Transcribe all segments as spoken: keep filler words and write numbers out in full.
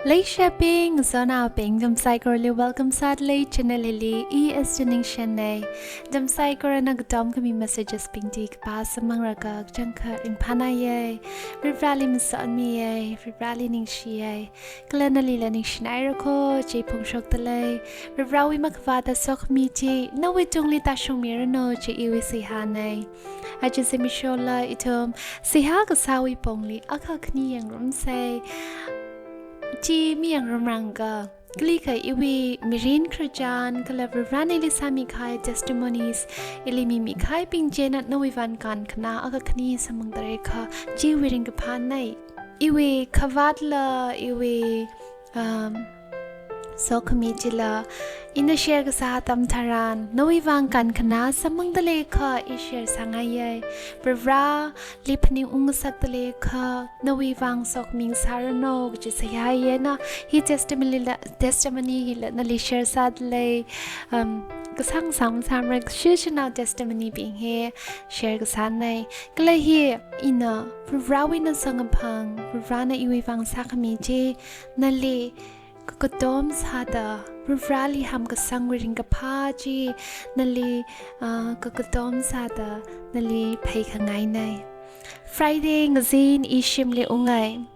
Leishibing, sonaobing, nathum saikorali welcome sādalei channel hili, I Esther Ningshen nei. Nathum saikorana katom khami messages bing chi kapā samphanglaga kachangkhat ringphānāya. Varivarāli masotmiya, Varivarāli ningshiya. Kala nalila ningshinaira kho, chi phongshokdalei. Varivarāwui makhavāta sokhami chi, nawui tungli tāshungmiranu, chi iwui seihā nei. Aja zimikshola ithum seihā kasāwui pongli akha khani yangrumsa. Chi mayangrumrangakha, kalikha iwui mirin khararchan, kala Varivarāna ili sāmikahai testimonies, ili mimikahaibing china nawui vang kankhanā akha khani samphangdalei kha, chiwui ringkaphā nei. Iwui khavātla, iwui, um, sokhami chila, ina share kasā atam tharan, nawui vang kankhanā samphangdalei kha, I share sāngaiya. Varivarāli phaningungngasakdalei kha, nawui vang sokhami sāranu, kaji seihāya na, hi testimony la, testimony hila nali share sādalei, um, kasāng sāng sāmra, kashishinao testimony bing hi share kasā nei. Kala hi ina Varivarāwui eina samkaphang, Varivarāna iwui vang sākhami chi, nali kakatom sāda, Varivarāli hamkasangwui ringkaphā chi, nali, ah, kakatom sāda, nali pheikhangai nei. Friday ngazin I shimli ungngai.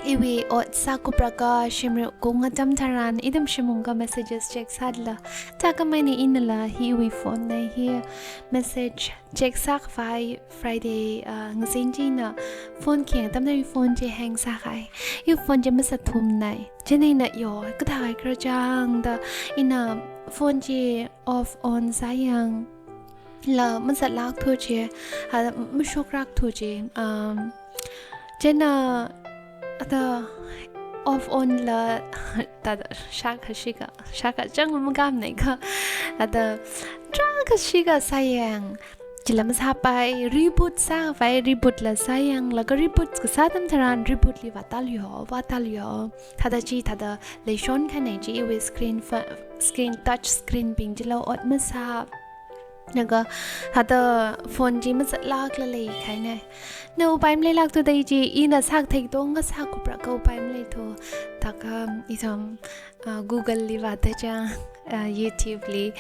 Iwui ot sākupraka shimli kaung atam tharan, ithum shim ungakha messages check sādala. Thākhamei eina inala hi iwui phone nei hi message check sākhavai Friday, ah, ngazin china phone khayang atamna iwui phone chi hang sākahai. Iwui phone chi mazathumnei. Chieina ina yo, kathākahai khararchang da ina phone chi off on sāyangla mazatlākthu chi, ah, mashokrakthu chi, um, chieina ata off on la, tada shākha shikha, shākha chang makāmnei kha, ata tarākha shikha sāyang, chila masāpai, reboot sākhavai, reboot la sāyanglaga reboot kasā atam tharan reboot li vātāluiho, vātāluiho. Thāda chi, thāda leishon khanei chi iwui screen fa-, screen, touch screen bing chila ot masā. Laga thāda phone chi mazatlākla leikahai nei. Na upai maleilākthu da chi, ina sākathei katonga sākupra kha upai maleithu. Thākha ithum, ah, Google li vāda chang, ah, YouTube li.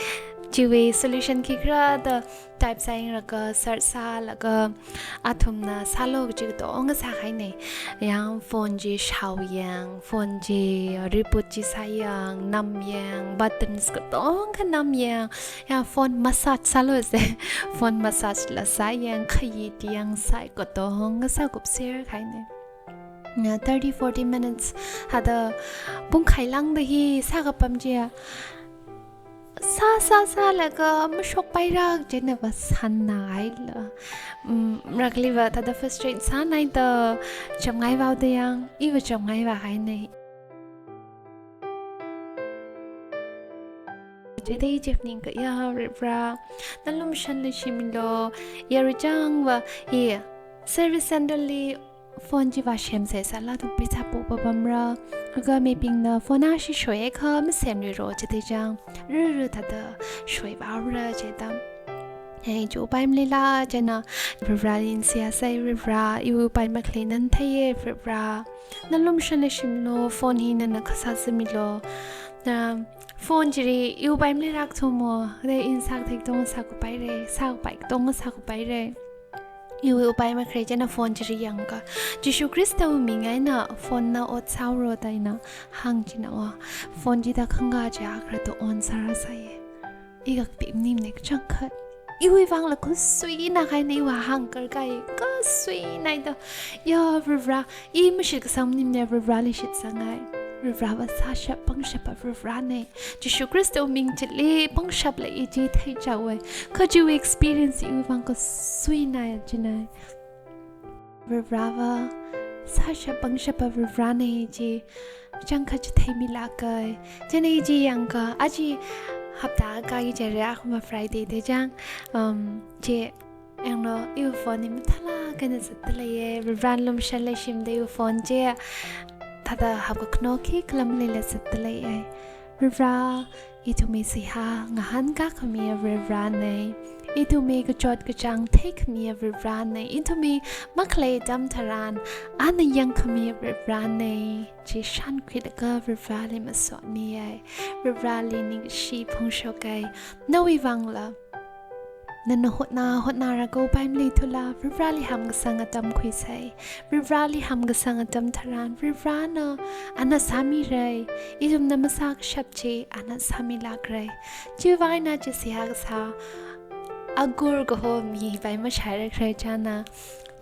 Chiwui solution khikhala da type sāyanglaga, search sālaga, athumna sālu kaji katonga sākahai nei. Yang phone chi shaoyang, phone chi reboot chi sāyang, namyang, buttons katonga namyang, yang phone massage sālu se, phone massage la sāyang, khayit yang sāi katonga sākupser kahai nei. Na thirty, forty minutes hada pungkhai lāngda hi sākapam chiya. Sā, sā, sālaga mashokpairak chieina vāsannāhaila. Mm, marakliva thāda frustrate sānai da chamngai vāhaoda yang, iva chamngai vāhai nei. Chithei chipning kaya Varivarā, na lumashan leishimilu, yaruichangva, hi, service center li phone chi vāsem sāsāla thum pheisā pokpapamra. Laga mibingna phone ashi shoiakha masemluiro chithei chang. Ruru thāda shoivāra chithāda. Hei, chi upai maleila chieina Varivarāli ningshi sāi Varivarā, iwui upai makhalei nana theiya Varivarā. Na lumashan leishimilu, phone hi nana khasā sāmilu. Na phone chili iwui upai maleilākthu mo, de ina sākathei katonga sākupaira, sākapai katonga sākupaira. Iwui upai makhalei chieina phone chili yangakha, Jishu Khristawui ming eina phone na ot sāhaoro da ina hāngchina wa. Phone chida khangachā kharā to on sārāsai. I kakapik maning nei kachangkhat. Iwui vangla khuisuina kahai nei, iwui hāngkar kahai khuisuina da. Ya Varivarā, i mashitkasang maning nei, Varivarāli shitsangai. Varivarāva sāshap pangshapa Varivarā nei. Jishu Khristawui ming chili pangshap lei chi theichaowa. Kha chiwui experience iwui vang khuisuina chinai. Varivarāva sāshap pangshapa Varivarā nei chi changkha chitheimilāka. Chieina chi yangakha, aja hapta akha chi rākhama Friday da chang, um, chi yanglu, iwui phone hi mathālāk eina zatdaleiya, Varivarā lumashan leishimida iwui phone chi thāda hapkakhano khikhala maleila zatdaleiya. Varivarā, ithumwui seihā ngahānkā khami Varivarā nei. Ithumwui kachot kachāng theikhamiya Varivarana, ithumwui makhalei atam tharan ana yangkhamiya Varivarana, chi shānkhuilaga Varivarali masotmiya. Varivarali ningshi phongshoka. Nawui vangla, nana hotna, hotnarako paimli thula, Varivarali hamkasang atam khuisa. Varivarali hamkasang atam tharan, Varivarana ana sāmira. Ithumna masākashap chi ana sāmilākra. Chiwui vang eina chi seihā kasā Agur kaho mi pai mashaira khararchāna.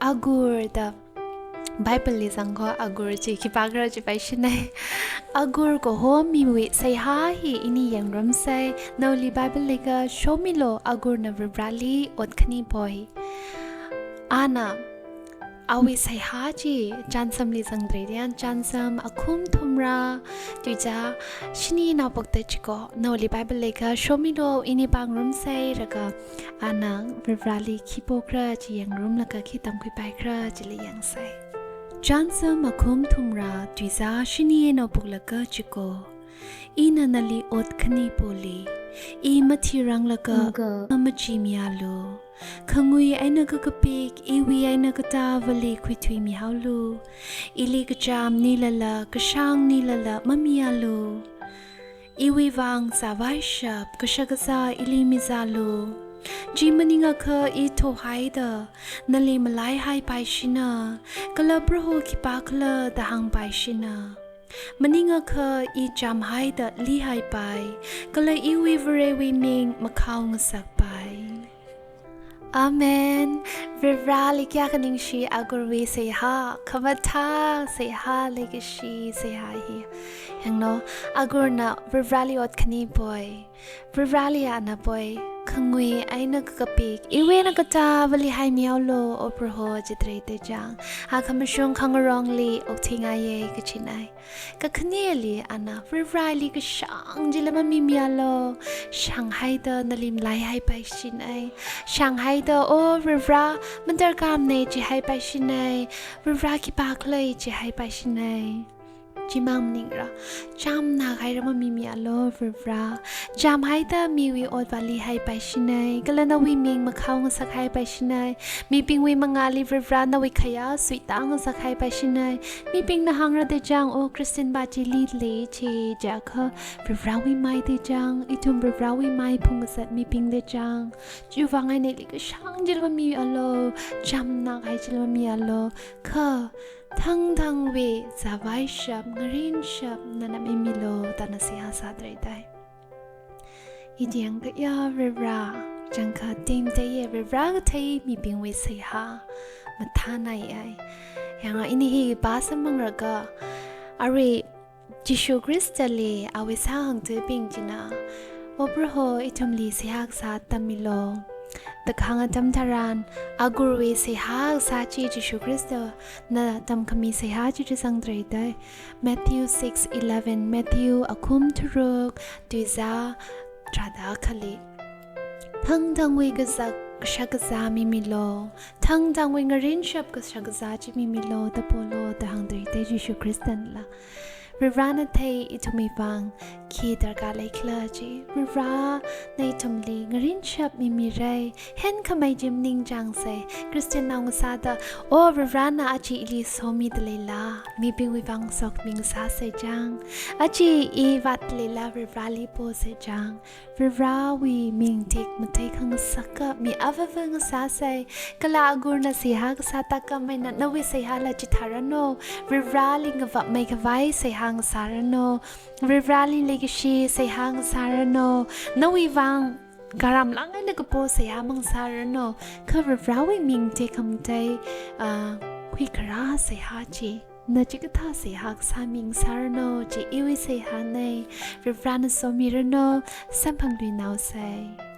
Agur da Bible li zangkho Agur chi khipākhala chi paishina. Agur kaho miwui seihā hi ini yangrumsa. Naoli Bible leiakha shomilu, Agurna Varivarali ot khani poi. Ana awui seihā chi chānsamli zangda lei, chānsam akhum thumrā tuizā shini eina pokda chiko. Naoli Bible leiakha shomilu, ini pāngarumsa, laga ana Varivarali khi pokhala chi yangrumlaga khi tamkhuipaikhala chili yangsa. Chānsam akhum thumrā tuizā shini eina poklaga chiko. Ina nali ot khani poli. I mathiranglaga, nga machimialu. Khangui eina kakapik, iwui eina katā vali khuithuimihaolu. Ili kachām nilala, kashāng nilala mamialu. Iwui vang zāvaishap, kashakazā ili mizālu. Chi maningakha i thohaida nali malaihaipaishina, kala Proho khipākhala da hāngpaishina. Maningakha i chāmhaida lihaipai, kala iwui Varewui ming makhao ngasakpai. Amen. Varivarali kayākha ningshi Agurwui seihā, khamathā seihā, leikashi seihā hi. Yanglu, Agurna Varivarali ot khani poi. Varivarali ana poi, khangui eina kakapik, iwui eina katā vali haimihaolu, O Proho, chithāda lei chang, akhamashung khangarongli okthuingaiya kachinai. Kakhaneli ana Varivarali kashāng chila mamimialu, shānghaida nali malaihaipaishina. Shānghaida, O Varivara, madarkarmana chihaipaishina. Varivara khipākhala chihaipaishina. Chimang maningla, chāmnākhaila mamimialu Varivara. Chāmhaida miwui ot vālihaipaishina, kala nawui ming makhao ngasakhaipaishina. Mibingwui mangāli Varivara nawui khayā suitā ngasakhaipaishina. Mibingna hāngra da chang, O Christian pa chili lei chi jiakha, Varivarawui mai da chang, ithum Varivarawui mai phungkazat mibing da chang. Chiwui vang eina ili kashāng chila mamialu, chāmnākhai chila mamialu. Kha thangthangwui zāvaishap, ngarinshap nana mimilu da ana seihā sāda lei dai. Ithum yangkaya Varivara, changkha temteiya Varivara kathei mibingwui seihā mathānaiya. Yanga ini hi pāsāmanglaga, arui Jishu Khristali awui sākhangatha̱bing china, O Proho, ithumli seihā kasā tammilu da kahāng atam tharan, Agurwui seihā kasā chi Jishu Khristana tamkhami seihā chi chi zangda lei dai. Matthew six eleven, Matthew akhum tharuk, tuizā tharāda akhali. Thangthangwui kazak kashakazā mimilu, thangthangwui ngarinshap kashakazā chi mimilu da polu da hāngda lei dai Jishu Khristanala. Varivarana thei ithumwui vang khi darkar leikhala chi. Varivarana ithumli ngarinshap mimira. Henkhamei chi maningchāngsa. Christian nao ngasāda, O Varivarana aja ili somida leila, mibingwui vang sokhami ngasāsa chang. Aja i vātda leila Varivarali posa chang. Varivarawui ming tekmatei khangasaka mi avāva ngasāsa. Kala Agurna seihā kasā thākhamei eina nawui seihāla chithāranu. Varivarali ngavapmeikhavai seihā ngasāranu. Varivarali leikashi seihā ngasāranu. Nawui vang karamlāk eina kapo seihā mangasāranu. Kha Varivarawui ming tekhamatei, ah, khuikharā seihā chi, na chikathā seihā kasā mi ngasāranu, chi iwui seihāna. Varivarana somiranu, samphangluinaosa.